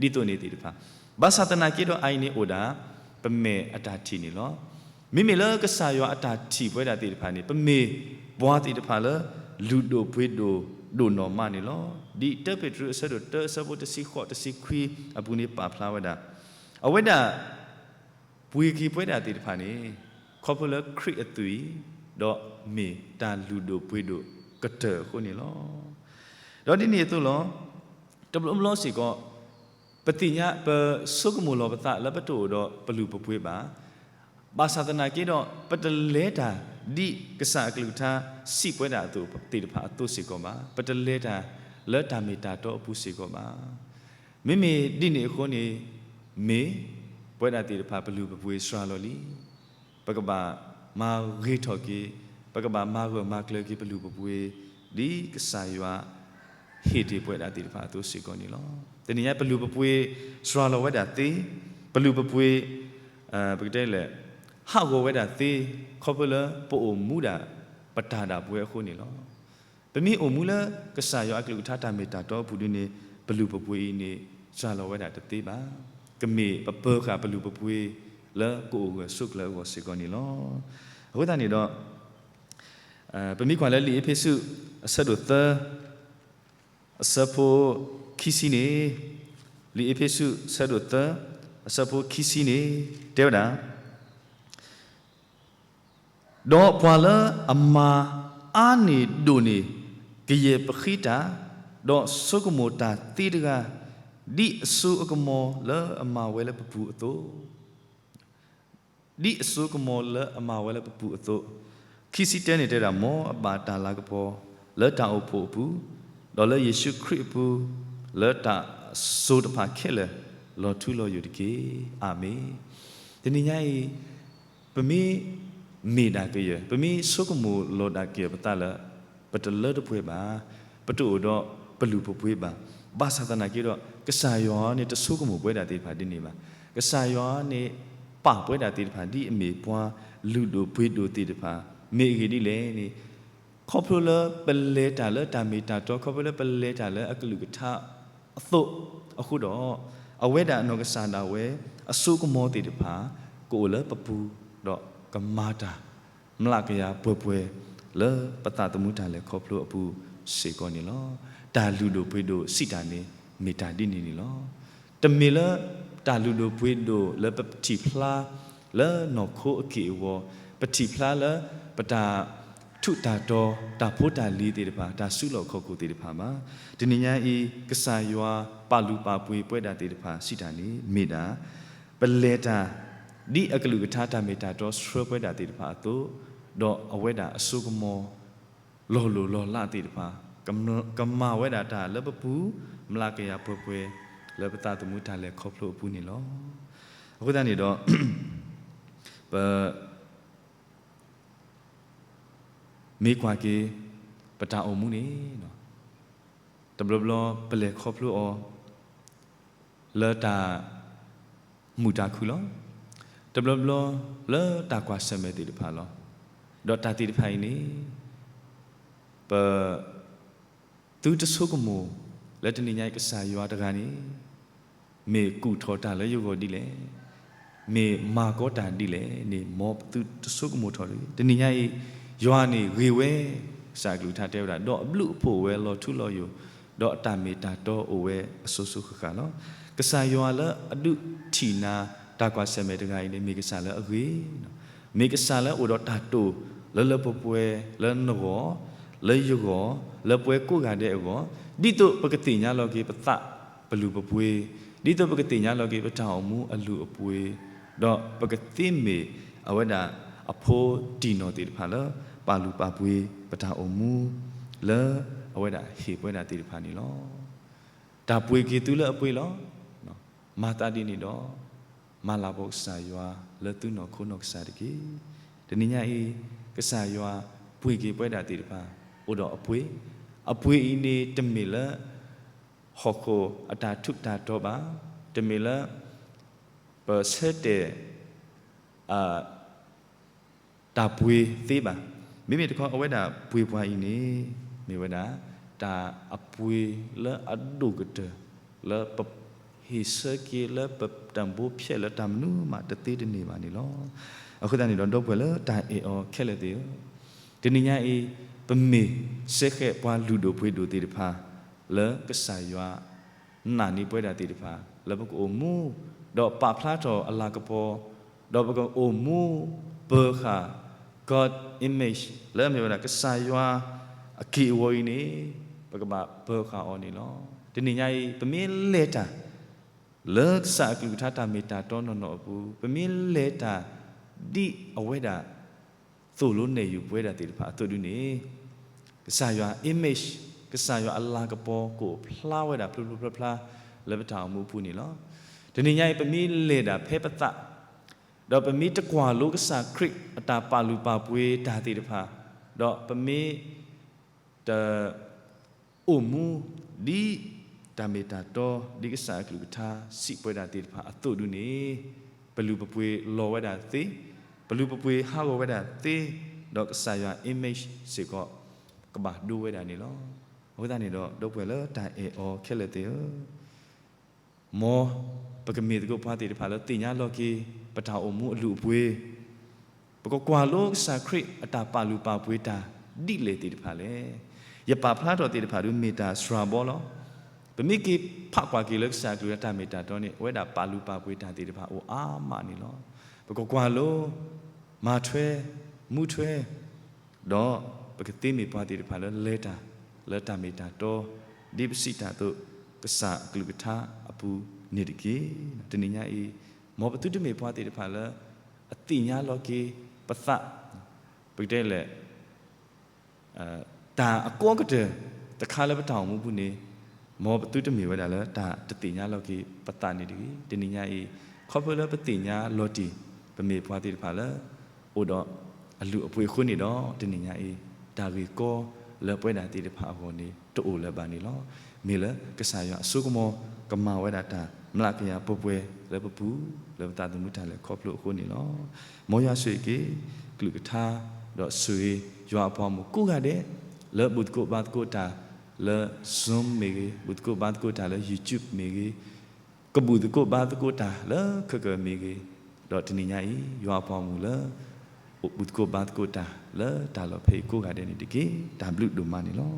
ဒ်သိးန့ၣ်သ့ၣ်တဖၣ်. ဘၣ်ဆၣ်သနာ်က့ဒီး အအံၤန့ၣ်အိၣ်ဒၣ် ပမဲာ်အတၢ်ထံၣ်န့ၣ်လီၤ. မ့မ့ၢ်လၢကစၢ်ယွၤအတၢ်ထံၣ်ပဝဲဒၣ်သ့ၣ်တဖၣ်န့ၣ် ပမ့ၢ်ပှၤသ့ၣ်တဖၣ်လၢ လုၢ်ဒိၣ်ပှ့ၤဒိၣ်ဒိၣ်နီၢ်မးန့ၣ်လီၤ. ဒ်တၢပ့းတရူးအဆၢဒိၣ်တၢ အဆၢဖိတဆံဃိးတဆံခွံအပူၤန့ၣ်ပာ်ဖျါဝဲဒၣ် အဝဲဒၣ် ပှ့ၤက့ၤပဝဲဒၣ်သ့ၣ်တဖၣ်န့ၣ် ခီဖျိလၢခရံာ်အသွံၣ် ဒီးမ့ၢ်တၢ်လုၢ်ဒိၣ်ပှ့ၤဒိၣ်ကတၢၢ်အဃိန့ၣ်လီၤ. ဒီးဒ်န့ၣ်အသိးလီၤ. တဘျီဘျီစ့ၢ်ကီး ပသ့ၣ်ညါ ပဆိကမိၣ်လီၤပသးလၢပတအိၣ်ဒီးပလုၢ်ပပှ့ၤဘၣ်. ဘၣ်ဆၣ်သနာ်က့ဒီး ပတလဲၤတၢ်ဒ်ကစၢ်အကလုၢ်ကထါစံးပဝဲဒၣ်အသိးသ့ၣ်တဖၣ်အသိးစ့ၢ်ကီးဘၣ်. ပတလဲၤတၢ်လၢတၢ်မ့ၢ်တၢ်တီအပူၤစ့ၢ်ကီးဘၣ်. မ့မ့ၢ်ဒ်န့ၣ်အဃိန့ၣ်, မ့ၢ်ပဝဲဒၣ်သ့ၣ်တဖၣ်ပလုၢ်ပပှ့ၤစှၤလီၤလံ. ပကဘၣ်မၤဂ့ၤထီၣ်က့ၤ, ပကဘၣ်မၤဂၢၢ်မၤကျၢၤက့ၤပလုၢ်ပပှ့ၤ, ဒ်ကစၢ်ယွၤဟ့ၣ်တ့ၢ်ပဝဲဒၣ်သ့ၣ်တဖၣ်အသိးစ့ၢ်ကီးန့ၣ်လီၤ. တနံၤညါပလုၢ်ပပှ့ၤစှၤလီၤဝဲဒၣ်သ့, ပလုၢ်ပပှ့ၤ, ပကတဲလဲၣ်, ဟးဂီၤဝဲဒၣ်သ့, ခီဖျိလၢပအိၣ်မူဒၣ်ပတၢ်ဒၣ်ပဝဲအဃိန့ၣ်လီၤ. ပမ့ၢ်အိၣ်မူလၢကစၢ်ယွၤအကလုၢ်ကထါတၢ်မ့ၢ်တၢ်တီအပူၤဒ်န့ၣ်, ပလုၢ်ပပှ့ၤအံၤန့ၣ် စှၤလီၤဝဲဒၣ်တသ့ဘၣ်. ကမ့ၢ်ပပၢၤဃာ်ပလုၢ်ပပှ့ၤလၢကအိၣ်ဂၢၢ်ဆိးကျၢၤအဂီၢ်စ့ၢ်ကီးန့ၣ်လီၤ. အဃိသတးန့ၣ်ဒီး, ပမ့ၢ်ကွၢ်လၢလံာ်အ့းဖ့းစူး အဆၢဒိၣ်သၢ, အဆၢဖိခံဆံန့ၣ်, လံာ်အ့းဖ့းစူး အဆၢဒိၣ်သၢ, အဆၢဖိခံဆံန့ၣ်, တဲဝဲဒၣ် ဒီးပှၤလၢအမၤအါန့ၢ်ဒိၣ်န့ၢ် ကယဲၢ်ပဃံတၢ်, ဒီးဆိကမိၣ်တၢ်သ့တဂၤ, ဒ်အစိအကမီၤလၢအမၤဝဲလၢပပူၤအသိး, ဒ်အစိကမီၤလၢအမၤဝဲလၢပပူၤအသိး, ခံဆံတၢန့ၣ်တဲဒၣ် မ်အဘၣ်တၢ်လၤကပီၤလၢတၢ်အိၣ်ဖှိၣ်အပူၤ, ဒီးလၢယ့ၣ်ၡူးခရံာ်အပူၤ, လၢတၢ်စိၤတဖၣ်ခဲလၢာ် လီၤထူလီၤယိာ်တက့ၢ်. အၤမ့ၣ်. တနံၤညါအံၤ, ပမ့ၢ်မ့ၢ်ဒၣ်ကယၢၢ်, ပမ့ၢ်ဆိကမိၣ်လီၤဒၣ်ကယၢၢ်ပသးလၢ ပတလၢတပှဲၤဘၣ်, ပတအိၣ်ဒီးပလုၢ်ပပှ့ၤဘၣ်, ဘၣ်ဆၣ်သနာ်က့ဒီး ကစၢ်ယွၤန့ၣ်တဆိကမိၣ်ပဝဲဒၣ်သ့ၣ်တဖၣ်ဒ်န့ၣ်ဘၣ်. ကစၢ်ယွၤန့ၣ်ပာ်ပဝဲဒၣ်သ့ၣ်တဖၣ်ဒ်အမ့ၢ်ပှၤလုၢ်ဒိၣ်ပှ့ၤဒိၣ်သ့ၣ်တဖၣ်, မ့ၢ်အဂ့ၢ်ဒ်လဲၣ်န့ၣ်, ခီဖျိလၢပလဲၤတၢ်လၢတၢ်မ့ၢ်တၢ်တီ, ခီဖျိလၢပလဲၤတၢ်လၢအကလုၢ်ကထါအသိးအဃိဒီး, အဝဲဒၣ်အနီၢ်ကစၢ်ဒၣ်ဝဲ အစိကမီၤသ့ၣ်တဖၣ် ကအိၣ်လၢပပူၤ, ဒီးကမၤတၢ် မျးကယၤပှဲၤပှဲၤ လၢပသးသမူတၢ်လဲၤခီဖျိအပူၤစ့ၢ်ကီးန့ၣ်လီၤ. တၢ်လုၢ်ဒိၣ်ပှ့ၤဒိၣ်စံးတၢ်န့ၣ် မ့ၢ်တၢ်ဒ်န့ၣ်န့ၣ်လီၤ. တမ့ၢ်လၢတၢ်လုၢ်ဒိၣ်ပှ့ၤဒိၣ်လၢပထံၣ်ဖျါ လၢနီၢ်ခိအက့ၢ်အဂီၤ, ပထံၣ်ဖျါလၢပတၢ်ထူးတၢ်တီၤ တၢ်ဖိတၢ်လံၤသ့ၣ်တဖၣ်, တၢ်စုလီၢ်ခီၣ်ခိၣ်သ့ၣ်တဖၣ်ဘၣ်. တနံၤညါအံၤ ကစၢ်ယွၤပာ်လုၢ်ပာ်ပှ့ၤပဝဲဒၣ်သ့ၣ်တဖၣ်စံးတၢ်န့ၣ် မ့ၢ်ဒၣ် ပလဲၤတၢ် ဒ်အကလုၢ်ကထါတၢ်မ့ၢ်တၢ်တီဆှၢပဝဲဒၣ်သ့ၣ်တဖၣ်အသိး, ဒီးအဝဲဒၣ်အစိကမီၤ လီၤလိၢ်လီၤလးသ့ၣ်တဖၣ် ကမၤဝဲဒၣ်တၢ်လၢပပူၤ မျးကယၤပှဲၤပှဲၤ လၢပသးသမူတၢ်လဲၤခီဖျိအပူၤန့ၣ်လီၤ. အဃိသတးန့ၣ်ဒီး ပ မ့ၢ်ကွၢ်က့ၤ ပတၢ်အိၣ်မူန့ၣ် တဘျီဘျီပလဲၤခီဖျိအီၤ လၢတၢ်မုာ်တၢ်ခုၣ်လီၤ. တဘျီဘျီလၢတၢ်ကွၢ်ဆၢၣ်မဲာ်သ့ၣ်တဖၣ်လီၤ. ဒီးတၢ်သ့ၣ်တဖၣ်အံၤန့ၣ် ပ သုတဆိကမိၣ် လၢတနံၤညါအံၤကစၢ်ယွၤတဂၤန့ၣ် မ့ၢ်ကူၣ်ထီၣ်တၢ်လၢယဂီၢ်ဒ်လဲၣ်, မ့ၢ်မၤကီတၢ်ဒ်လဲၣ်န့ၣ် မ်ပသုတဆိကမိၣ်ထီၣ်တဂ့ၤ. တနံၤညါအံၤ ယွၤန့ၣ်ဂ့ၤဝဲ, ကစၢ်အကလုၢ်ကထါတဲဝဲဒၣ်, ဒီးအဘျုးအဖှိၣ်အိၣ်ဝဲလီၤထူလီၤယိာ်, ဒီးအတၢ်မ့ၢ်တၢ်တီအိၣ်ဝဲအစိၤစိၤဃၣ်ဃၣ်လီၤ. ကစၢ်ယွၤလၢအဒုးထံၣ်နၤ တၢ်ကွၢ်ဆၢၣ်မဲာ်တဂၤအံၤန့ၣ် မ့ၢ်ကစၢ်လၢအဂ့ၤ မ့ၢ်ကစၢ်လၢအအိၣ်ဒီးတၢ်တိာ်လၢလၢပှဲၤပှဲၤ လၢနဂီၢ်, လၢယဂီၢ်, လၢပဝဲကိးဂၤဒဲးအဂီၢ်, ဒ်သိးပကသ့ၣ်ညါလီၤက့ၤပသးပလုၢ်ပပှ့ၤ, ဒ်သိးပကသ့ၣ်ညါလီၤက့ၤပတၢ်အိၣ်မူအလုၢ်အပှ့ၤ, ဒီးပကသ့မ့ၢ်အဝဲဒၣ်အဖိတံၢ်နီၢ်သ့ၣ်တဖၣ်လၢ ပာ်လုၢ်ပာ်ပှ့ၤပတၢ်အိၣ်မူ လၢအဝဲဒၣ်ဟ့ၣ်ပဝဲဒၣ်သ့ၣ်တဖၣ်န့ၣ်လီၤ. တၢ်ပှ့ၤက့ၤသုလၢအပှ့ၤလီၤ. မၤသးဒ်န့ၣ်ဒီး မၤလၤဘီကစၢ်ယွၤလၢသုနီၢ်ခိနီၢ်ကစၢ်တက့ၢ်. တနံၤညါအံၤ ကစၢ်ယွၤပှ့ၤက့ၤပဝဲဒၣ်သ့ၣ်တဖၣ် အိၣ်ဒီးအပှ့ၤ, အပှ့ၤအံၤန့ၣ်တမ့ၢ်လၢ ဟီၣ်ခိၣ်အတၢ်ထူးတၢ်တီၤဘၣ်, တမ့ၢ်လၢ ပဆၢတဲာ် တၢ်ပှ့ၤသ့ဘၣ်. မ့မ့ၢ်တခီ အဝဲဒၣ်ပှ့ၤပှၤအံၤန့ၣ် မ့ၢ်ဝဲဒၣ် တၢ်အပှ့ၤလၢအဒိၣ်ကတၢၢ် လၢပဟ့ၣ်ဆၢက့ၤလၢပတၢ်ဘိဖျဲးလၢတၢ်မနုၤမးတသ့တန့ၢ်ဘၣ်န့ၣ်လီၤ. အဃိသတးန့ၣ်ဒီး ဒီပုၢ်ဝဲၢ်လၢတၢ်အဲၣ်အီၤခဲလၢာ်သ့ၣ်ဧၢ, တနံၤညါအံၤ ပမ့ၢ်စဲဃဲးပှၤလုၢ်ဒိၣ်ပှ့ၤဒိၣ်သ့ၣ်တဖၣ် လၢကစၢ်ယွၤ နာ်န့ၢ်ပဝဲဒၣ်သ့ၣ်တဖၣ် လၢပကအိၣ်မူ ဒီးပာ်ဖျါထီၣ်အလၤကပီၤ, ဒီးပကအိၣ်မူပၢၤဃာ် God image လၢအမ့ၢ်ဝဲဒၣ်ကစၢ်ယွၤအက့ၢ်အဂီၤအံၤန့ၣ် ပကဘၣ်ပၢၤဃာ်အီၤန့ၣ်လီၤ. တနံၤညါအံၤ ပမ့ၢ်လဲၤတၢ် လၢကစၢ်အကလုၢ်ကထါတၢ်မ့ၢ်တၢ်တီနီၢ်နီၢ်အပူၤ, ပမ့ၢ်လဲၤတၢ် ဒ်အဝဲဒၣ် သိၣ်လိနဲၣ်ယုာ်ပဝဲဒၣ်သ့ၣ်တဖၣ်အသိးဒ်န့ၣ် ကစၢ်ယွၤ image ကစၢ်ယွၤအလၤကပီၤကအိၣ်ဖျါဝဲဒၣ်ဖျိဖျိဖျါဖျါ လၢပတၢ်အိၣ်မူအပူၤန့ၣ်လီၤ. တနံၤညါအံၤ ပမ့ၢ်လဲၤဒၣ်ဖဲပသး, ဒီးပမ့ၢ်တကွၢ်လိကစၢ်ခရံာ်အတၢ်ပာ်လုၢ်ပာ်ပှ့ၤတၢ်သ့ၣ်တဖၣ်, ဒီးပမ့ၢ်တ အိၣ်မူဒ်တၢ်မ့ၢ်တၢ်တီ ဒ်ကစၢ်အကလုၢ်ကထါစံးပဝဲဒၣ်သ့ၣ်တဖၣ်အသိးဒုန့ၣ်, ပလုၢ်ပပှ့ၤလီၤဝဲဒၣ်သ့, ပလုၢ်ပပှ့ၤဟးဂီၤဝဲဒၣ်သ့, ဒီးကစၢ်ယွၤ image စ့ၢ်ကီး ကဘၣ်ဒိဝဲဒၣ်န့ၣ်လီၤ. အဃိသတးန့ၣ်ဒီး ဒီပုၢ်ဝဲၢ်လၢတၢ်အဲၣ်အီၤခဲလၢာ်သ့ၣ်ဧၢ, မ်ပကမ့ၢ်သကိးပှၤသ့ၣ်တဖၣ်လၢသ့ၣ်ညါလီၤက့ၤ ပတၢ်အိၣ်မူအလုၢ်အပှ့ၤ, ပကကွၢ်လိကစၢ်ခရံာ်အတၢ်ပာ်လုၢ်ပာ်ပှ့ၤတၢ်ဒ်လဲၣ်သ့ၣ်တဖၣ်လဲၣ်. ယပာ်ဖျါထီၣ်သ့ၣ်တဖၣ်ဒုးမ့ၢ်တၢ်စှၤဘီလီၤ. ပမ့ၢ်က့ၤဖးကွၢ်က့ၤလၢကစၢ်အကလုၢ်အတၢ်မ့ၢ်တၢ်တီန့ၣ် အဝဲဒၣ်ပာ်လုၢ်ပာ်ပှ့ၤတၢ်သ့ၣ်တဖၣ်အိၣ်အါမးန့ၣ်လီၤ. ပကကွၢ်လိ, မၤထွဲ, မူထွဲ, ဒီးပကသ့မ့ၢ်ပှၤသ့ၣ်တဖၣ်လၢလဲၤတၢ်လၢတၢ်မ့ၢ်တၢ်တီ, ဒ်ပစံးတၢ်အသိး ကစၢ်အကလုၢ်ကထါအပူၤန့ၣ်တက့ၢ်. တနံၤညါအံၤ မ်ပသုတမ့ၢ်ပှၤသ့ၣ်တဖၣ်လၢ အသ့ၣ်ညါလီၤက့ၤပသး, ပကတဲလဲၣ် တၢ်အကီကတၢၢ်တခါလၢပတၢ်အိၣ်မူပူၤန့ၣ်, မ်ပသုတမ့ၢ်ဝဲဒၣ်လၢတၢ်တသ့ၣ်ညါလီၤက့ၤပသးန့ၣ်တဂ့ၤ. တနံၤညါအံၤ ခီဖျိလၢပသ့ၣ်ညါလီၤတံၢ် ပမ့ၢ်ပှၤသ့ၣ်တဖၣ်လၢ အိၣ်ဒီးအလုၢ်အပှ့ၤအဃိန့ၣ်ဒီး တနံၤညါအံၤ တၢ်ဂ့ၢ်ကီလၢပဝဲဒၣ်သ့ၣ်တဖၣ်အဂီၢ်န့ၣ် တအိၣ်လၢၤဘၣ်န့ၣ်လီၤ. မ့ၢ်လၢကစၢ်ယွၤအစိကမီၤကမၤဝဲဒၣ်တၢ်မျးကယၤပှဲၤပှဲၤလၢပပူၤ လၢပသးသမူတၢ်လဲၤခီဖျိအဃိန့ၣ်လီၤ. မ်ယွၤဆိၣ်ဂ့ၤက့ၤ ကလုၢ်ကထါ ဒီးဆိၣ်ဂ့ၤ ယွၤအပှၤမုၣ်ကိးဂၤဒဲး လၢဘူၣ်သကိးဘါသကိးတၢ်လၢ Zoom မ့ၢ်ဂ့ၤ, ဘူၣ်သကိးဘါသကိးတၢ်လၢ YouTube မ့ၢ်ဂ့ၤ, ကဘူၣ်သကိးဘါသကိးတၢ်လၢခဲကၢၢ်မ့ၢ်ဂ့ၤ, ဒီးတနံၤညါအံၤ ယွၤအပှၤမုၣ်လၢ အိၣ်ဘူၣ်သကိးဘါသကိးတၢ်လၢတၢ်လီၢ်ဖဲအံၤကိးဂၤဒဲးန့ၣ်တက့ၢ်. တၢ်ဘျုးဒိၣ်မးန့ၣ်လီၤ.